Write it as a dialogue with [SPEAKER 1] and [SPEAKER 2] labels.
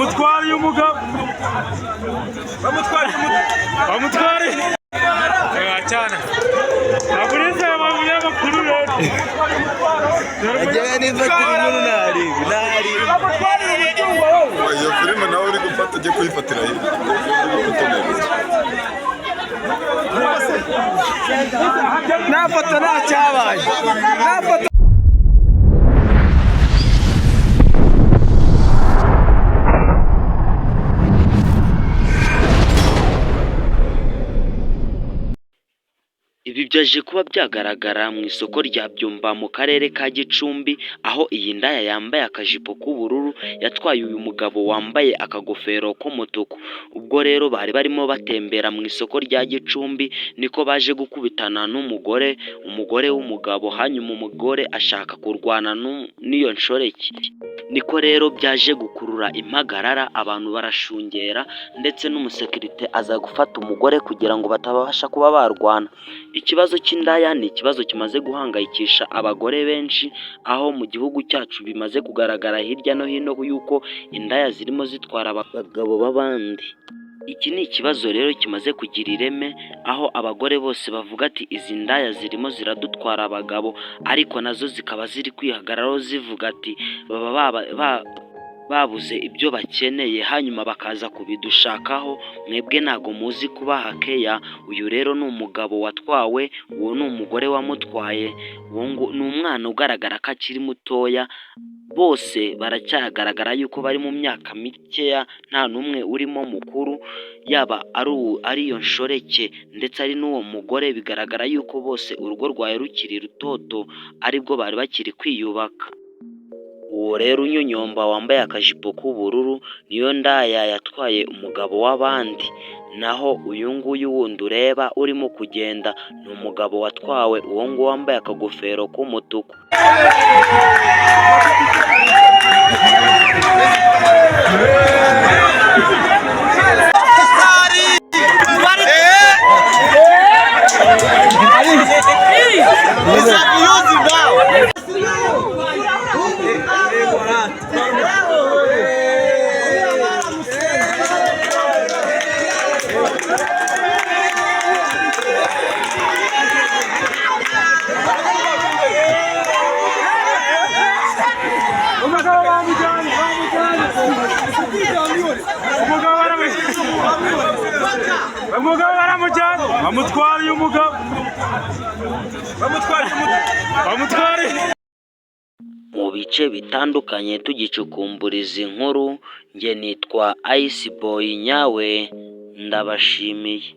[SPEAKER 1] Bamutwariye umugabo. Bamutwariye. Cyane. Fabrice, abanyamakuru rero.
[SPEAKER 2] Ajyayo nifatira inkuru, ntaribi ntaribi.
[SPEAKER 3] Iyo filime nawe uri gufata, ujye kuyifatira hirya. Uri gufata neza.
[SPEAKER 2] Nta foto, nta cyabaye, nta foto.
[SPEAKER 4] Ibi byaje kuba byagaragara mu isoko rya Byumba mu karere ka Gicumbi, aho iyi ndaya yambaye akajipo k'ubururu yatwaye uyu mugabo wambaye akagofero k'umutuku. Ubwo rero bari barimo batembera mu isoko rya Gicumbi, niko baje gukubitana n'umugore, umugore w'umugabo, hanyuma umugore ashaka kurwana n'iyo nshoreke. Niko rero byaje gukurura impagarara, abantu barashungera, ndetse n'umusekirite aza gufata umugore kugira ngo batabasha kuba barwana. Ikibazo cy'indaya ni ikibazo kimaze guhangayikisha abagore benshi, aho mu gihugu cyacu bimaze kugaragara hirya no hino yuko indaya zirimo zitwara abagabo b'abandi. Iki ni ikibazo rero kimaze kugira ireme, aho abagore bose bavuga ati: "Izi ndaya zirimo ziradutwara abagabo", ariko nazo zikaba ziri kwihagararaho zivuga ati: "Baba babuze ibyo bakeneye, hanyuma bakaza kubidushakaho, mwebwe ntago muzi kubaha keya." Uyu rero ni umugabo watwawe, uwo ni umugore wamutwaye, ni umwana ugaragara ko akiri mutoya, bose baracyagaragara yuko bari mu myaka mikeya, nta n'umwe urimo mukuru, yaba ari iyo nshoreke ndetse ari n'uwo mugore, bigaragara yuko bose urugo rwawe rukiri rutoto, aribwo bari bakiri kwiyubaka. Uwo rero unyonyomba wambaye akajipo k'ubururu niyo ndaya yatwaye umugabo w'abandi, naho uyu nguyu wundi ureba urimo kugenda ni umugabo watwawe uwo nguwo wambaye akagofero k'umutuku.
[SPEAKER 1] Umugabo bamujyanye, bamujyanye. Umugabo baramujyanye. Umugabo baramujyanye. Bamutwariye umugabo. Bamutwariye.
[SPEAKER 4] Mu bice bitandukanye tugicukumbura izi nkuru, njye nitwa Ice Boy nyawe, ndabashimiye.